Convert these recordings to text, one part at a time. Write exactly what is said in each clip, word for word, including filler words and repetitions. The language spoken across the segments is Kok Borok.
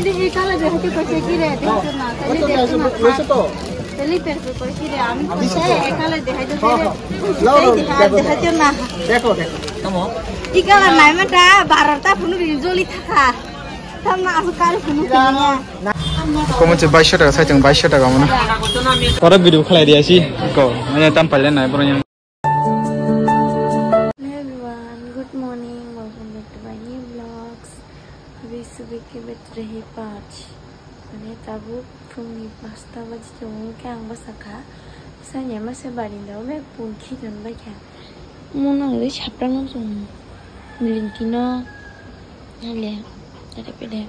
এই কালে দেখাইতে কইছে কি রে? দেখছো না? তাহলে দেখছো না? তাহলে বের করে কইছে রে, আমি কইছে এই কালে দেখাইতে কইছে রে। এই দেখা-, দেখাইতে না। দেখো, দেখো। এই কালে নাই মাটা বারোটা ফোন রিল জ্বলি থাকা। তার না, আমি কাল ফোন কিনি না। Koma se baish taka, sai tong baish taka mano. Kora video khalai dia si ko. Mane tam paile nai boro yang. Hello everyone, good morning, welcome back to my new vlogs. Abhi subah ke baj rahe panch. Mane tabuk phungni pasta baji tongo khe ang bwsakha. Sanya masa barinda o bek pungkhi jon baikha. Mona le sapra no song. Milinki no. Hale. Tare pede.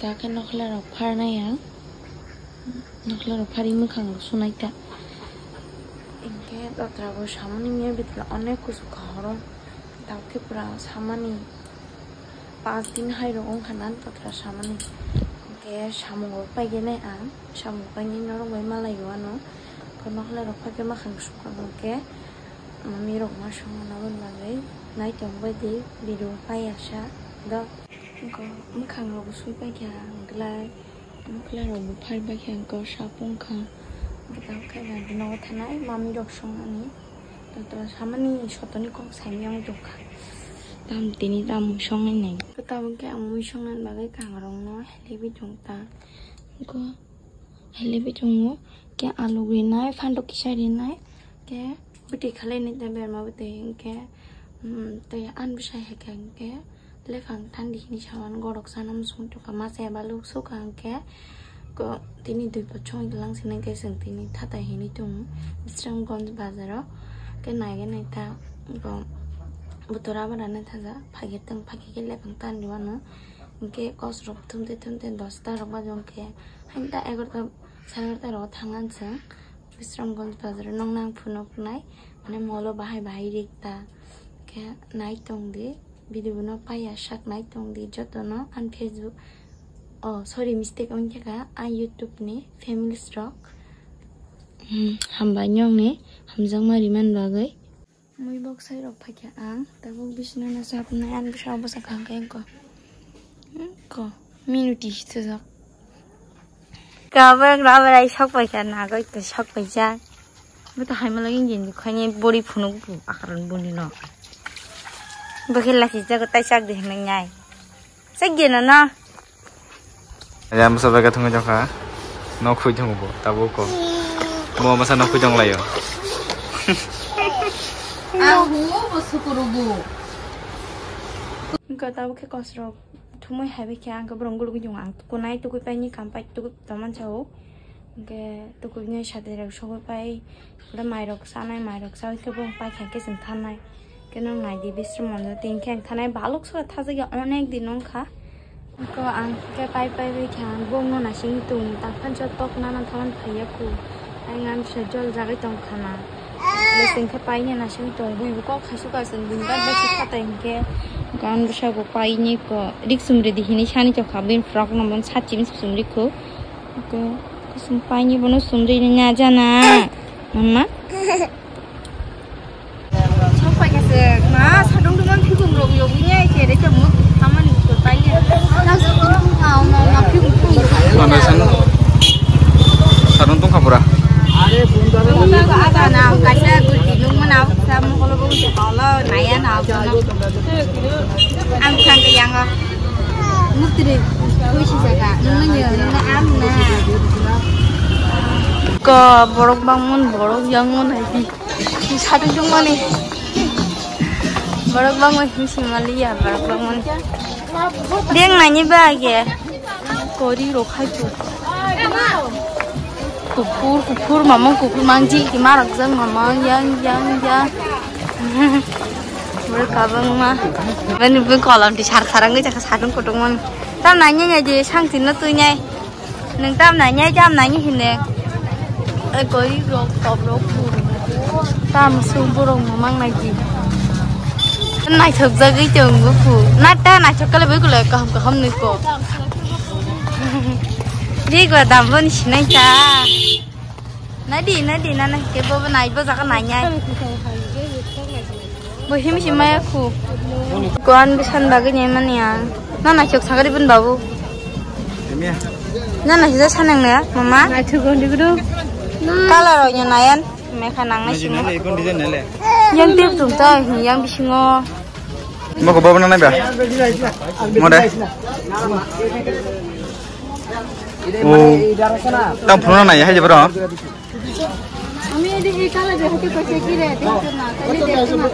Ta khe nokhla rok pharnai ang. Nokhla rok phari mwkhang rok sunai ta. Hinkhe totra bo samani miya bitla onek kusu kahoro. Tao khe pura samani. Panch din hai rok wngkha nan totra samani. Hinkhe samung rok paigene ang. Samung painai norok bai malai o ano. Ko nokhla rok phakhe mwkhang sukha hinkhe. Mami rok ma songna naboni bagwi nai tong bai di video paiya sa do. Ko mwkhang rok bo sui paikha ang glai. Nokhla rok bo phai bai khe ang kok sapung kha. Bwtang khe na nogo thanai mami rok songmani. Toto samani sotoni kok saimani ang tongkha. Tam tini tam mui songnai nai. Tabuk khe ang mui songnani bagwi kang rok no helebi tong ta. Ko helebi tongo khe alu rinai phantok kisa rinai khe bwtwi khalai nai ta berma bwtwi hinkhe, um, tei ani bwsai hai khe hinkhe. Lephang thandi hini sawan gorok sana muchung tongkha, masa eba luk sukha hwnkhe ko tini dui pochong lang sinai khe chwng tini thatai hini tongo Bisramganj bazaro. Khe naigai naitha bo butora bara naithaja phage tong phage khe lephang thandi wano hwnkhe kosrok thumte thumte dosta rok bajo hwnkhe hainta egarota sare egarota rogo thangna chwng. Bisramganj bazar o nong nang phunuknai, mane molo bahai bahai rik ta. Khe nai tong di, video no paiya sak nai tong di, joto no ani Facebook, oh, sorry, mistake wngkha kha, ani YouTube ni families rok. Hmm, hambai nong ni hamjakma rimani bagwi. Mui bok sai rok phaikha ang, tabuk bisino no sabnai, ani bwsao bwsa khang khe ko. Ko, minuti sijak. Kabang rabarai sok paikha, nagoi to sok paijak. Bo to haima lagi ngi ngi khaini bori phunuk bu akaran boni no. Bo khe lasi jago tai sak de hinwi nyai. Sak de no no. Ya masa baga thungwi jokha. No khui thungo bo, tabuk ko. Bo masa no khui jong laio. Ahu, bo sukuru bu. Ko tabuk khe kosrok. Thumui hai bai khe ang khe borok gulugwi tongo, ang tukunai tukui paini kam pai tukui tongmani sao. Hwnkhe tukui bini sati rok sogwi pai, oro mai rok chanai, mai rok chaui khe borok pai kha khe chwng thanai. Khe nwng nai di bisru monjo tin khe ang thanai balok sora thajak ya onek din wng kha. Ko ang khe pai pai bai kha ang bongno naising tung tang phan chot tok nana thaman phai ya ku. Ang ang se jol jagwi tong khana. Leseng khe paini naising tong bui bu kok khaisu kaiseng bui bai bai khe khatai hinkhe. Gan bwsa bo paini ko rik sumri di hinwi sani chokha bin frok no bon sa chini sumri khu. Ko kusum paini bono sumri ni nya jana. Mama. Sok pai kha se ma sadung dungman phikung rok yogwi nya khe re tamo hamani ko paini. Ano san sarung tong khapura. Ada na kaisa gulti nung mana sa mokolo bo se pala naya na. Ang sang ke yang. Mukti de koi si jaga nung nung nung am na. Ko borok bangmun borok yang mun hai di. Satu jung mani. Borok bangmun himsi maliya borok bangmun. Deng nani ba age. Kori rok hai tu. Kuphur, kuphur, mamang kuphur, mangjik, di marok jang, mamang, yang, yang, yang. Bwrwi kabangma. Bini bwrwi kolam ti sar sarangwi jaka sadung kutung man. Tam nanya nya je sang tin no twi nyai. Nung tam nanya, tam nanya hine. Ai kori rok, top rok, kuphur. Tam sung borok mamang nai di. Naithok jagwi tong buphu. Na ta naithok kale bai kulai kaham kaham nui ko. Ri gwa dam boni sinai ta. Nadi, nadi, nana, ke bo nai bo jaga nai nyai. Bo him him maya khu. Kuan bisan bagwi nyai mani ang. Nana chok sagari bun babu. Nana hija sanang ne, mama? Naithok ni gudu. Color o nyo nayan, mekha nang na simo. Yang tip tum ta, yang bisingo. Moko babo na naiba. Mode. O. Tam phone na ya, hai bro. আমি এদি এই কালে দেখাতে কইছে কি রে, দেখছো না? তাহলে দেখছো না।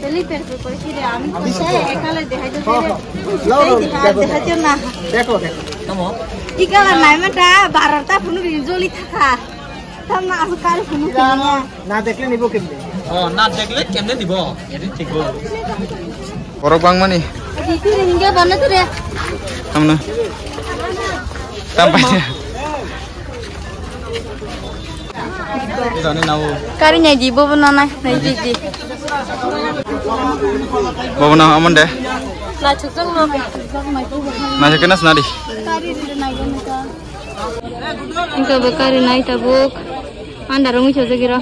তাহলে বের করে কইছি রে, আমি কইছি এই কালে দেখাইতে রে। এই দেখা, দেখাইতে না। দেখো, দেখো। এই কালে নাই মাটা বারোটা ফোন রিং জ্বলি থাকা। তার না আছে কার ফোন না, না। না দেখলে নিব কেমনে? ও, না দেখলে কেমনে নিব? এটি ঠিক বল। Borok bangmani. Di tu ring ge bana tu re. Tamna. Tam paisa. Kari nyai di, bobo nana, nai di di. Bobo na, amon de. Na chukjang no. Na chukjang na di. Kari di nai gani ka. Engka bo kari nai tabuk. Andar wngwi chajak iro.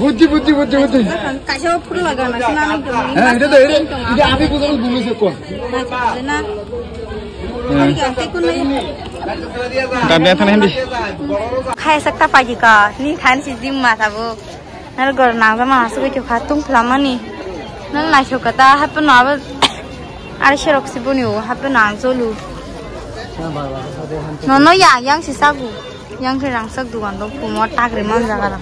Buddhi, buddhi, buddhi, buddhi. Kaisa phuru laga na sina nang tong. Hei, ide de, ide. Ide abi ko jang bumi se kon. Na. Gabi athana hindi. Khai sakta paji ka. Ni khan si jim ma tabuk. Nal gor nang jama asugwi tongkha tungphlamani. Nal naisok kata happy no abo. Ari serok si boni o happy no ang cholu. Nono ya yang si sagu. Yang si rangsak dugan do pumo tagri man jaga.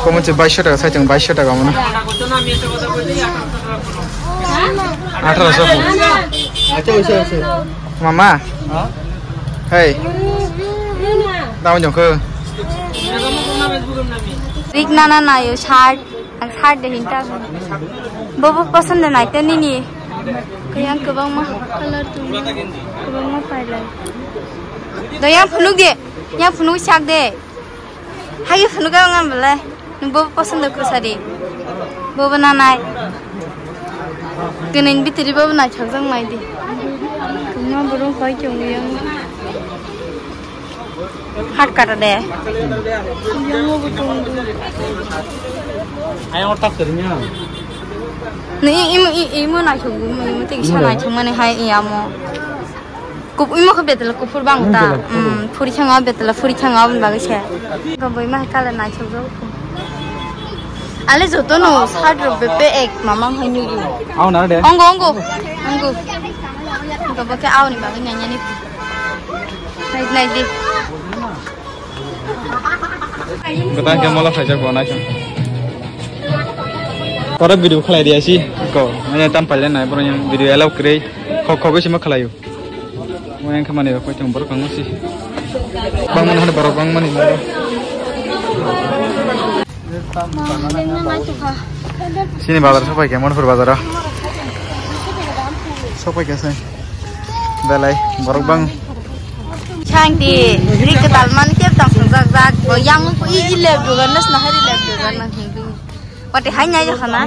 Komo se baisho taka sai tong baisho taka mano. Atharo so. Acha oise oise. Mama. Hey. Daun jong ko. Rik nana nayo shirt, ang shirt de hinta. Bobo pasand de naite nini. Kayang kwbangma color tong. Kwbangma pailai. Do yang phunuk de. Yang phunuk sak de. Hai phunuk ang bele. Nung bobo pasand de kusari. Bobo nanai. Tini bitiri bobo nai chakjang mai di. Kuma burung koi kyung yang. Hat kata de. Ayang otak kerinya. Ni imu imu nai chungu imu tiki sana chungmani hai iyamo. Kup imo khe betala kuphur bang ta. Hmm, betala kuphur. Hmm, phuri thanga betala phuri thanga aboni bagwi se. Gaboi ma kala nai chungu. Ale joto no side ro bepe ek mamang hai nyu. Au na de. Ongo ongo. Ongo. Gabo ke au ni bagwi nyanya ni. Nai nai di. Gata ke mola khaijak bo nai. Kore video khlai dia si. Ko, mane tam paile nai bro yang video allow kre. Khok khok si ma khlaio. Mo yang khamani rok koi tong borok bangma si. Bangmani hade borok bangmani. Sini bazar sopai khe, Manipur bazar. Sopai khe se. Belai borok bang. Sangdi, rik tal man kep tang sung jak jak. Bo yang i i lep dugan nas na hari lep dugan nang hing. Pati hai nyai khana.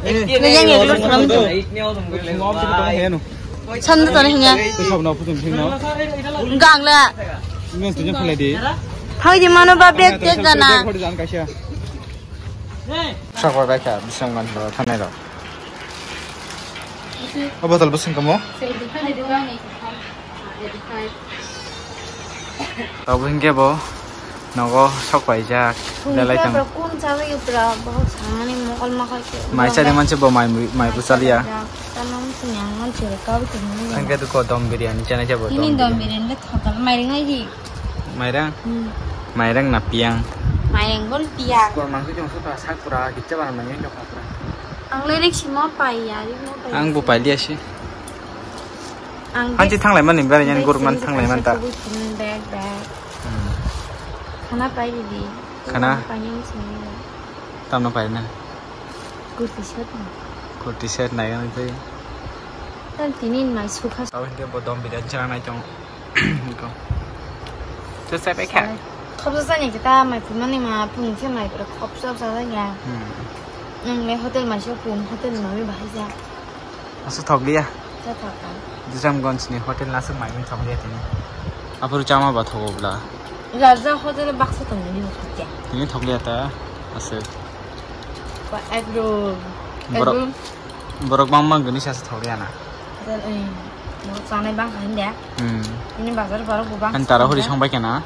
Ni yang iglor khana tu. San tu tani hanya. Sab na putum sing na. Gang la. Ngan tu jam khlai di. Thai di mano ba bag tek gana. Sakwa bai kha bisang man ba thanai rok. O botol bwswng kamo? Abo hinkhe bo nogo sok paijak. Belai tong. Kun chawi upra bohok samani mokol mokol. Mai chari manse bo mai mai bu chaliya. Tamam sinyang manse kau tini. Hinkhe duko dom biryani chana jabo. Ini dom biryani le thotal mai ringai hi. Mairang? Hmm. Mairang na piang? Mairang bol piang. Ko mangkuk jong suka sak pura gicha bar mani jong pura. Ang lirik simo pai ya, ri mo pai. Ang bo pai liya si. Ang hanchi bag thanglai mani bari yan bag guruk man sini thanglai man ta. Bag, bag. Hmm. Khana pai di. Khana? Pai yang sini. Tamno pai na? Kurti set na. Kurti set na yang itu. Tan tinin mai sukha. Kau hingke bodom bidan chana nai tong. Ko. Chusai pai kha. Khobsa sani kita mai phunmani ma phung khe mai pura khobsa sa ya. Hmm. Nang le hotel mai so phun hotel ma mi bahai ja. Asu thok liya. Tha thok ka. Dijamganj ni hotel na sung mai mi thok liya tini. Apuru chama ba thok bla. Raja hotel baksa tong ni thok ya. Tini thok liya ta. Asu. Ba egg roll. Borok. Egg roll. Borok bang bang gwnwi sasa thok ya na. Hotel, eh, borok chanai bang kha hindia. Hmm. Ini bazar borok bo bang. Ani tara huri song bai kena.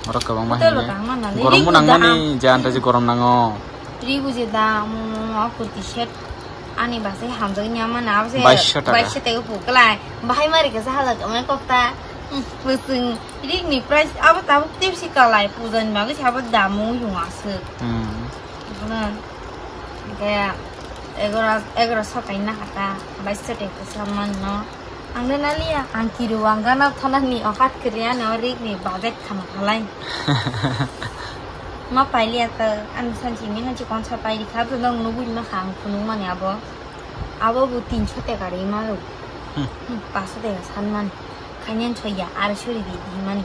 Borok kwbang bang hindia. Hotel bo tang man nani. Gorom bo nang mani, je anta je gorom nango. Ri buji da, mo, mo, mo, kurti set. Ani base hamjak nya mana, abse baisho taka. Baisho taka puklai. Bahai mari kasa halak amai kokta. Hmm, pusung. Rik ni price abo tabuk tipsi kalai. Puja ni bagwi sabo damu yung aswk. Hmm. Bunan. Kaya egora, egora sokai na kata. Baisho taka kasa man no. Ang de naliya, ang kiru ang gana thana ni okat kriya no rik ni budget khama khalai. Ma pailiya ta, ang sanchi ni hanchi konsa paili kha, to nang nubui ma kha ang phunuk mani abo. Abo bo tinso taka ri ma lo. Hmm. Hmm, paso taka san man. Khainyan soya, ar suri di di mani.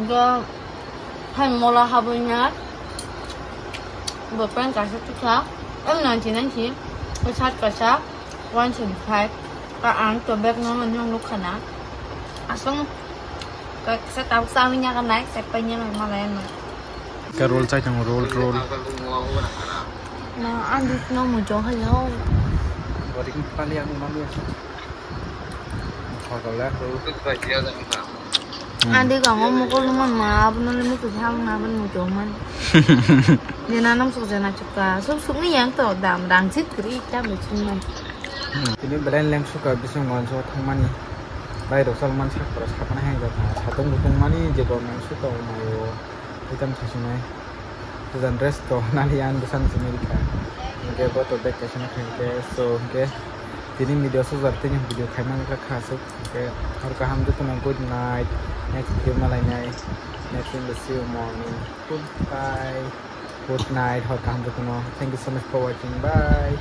Go, hai mola habui na. Bo pen kaisa tikha. M ninety nine si. Ko sat kaisa. One seventy five. Ka ang to bag no man yung lukha na. Asong ka sa tau sa mi nya ka nai sa pa nya ma la no. Ka roll chai tang roll roll. Ma ang dit no mu jo ha yo. Body pali ang ma mi. Khogol le. Andi gango mokol numan ma, abono le mutu thang na, abono mutu man. Jena nam sok jena chukka, sok sok ni yang to dam rang chit kri tam le chun man. Tini belen leng suka bising gonso thangmani. Bai rok salman sak pora sapana heng jatha, satung butung mani je gormang suka o mayo. Itam sasinai. Pujan dress to nali an busan simi rikha. Hingke bo to bag kaisa na khaike, so hingke tini video sujak tini video khaimang kha kha aswk. Hingke hor kaham jotono good night. Next video malainai. Next video see you morning. Goodbye. Good night. Hor kaham jotono. Thank you so much for watching. Bye.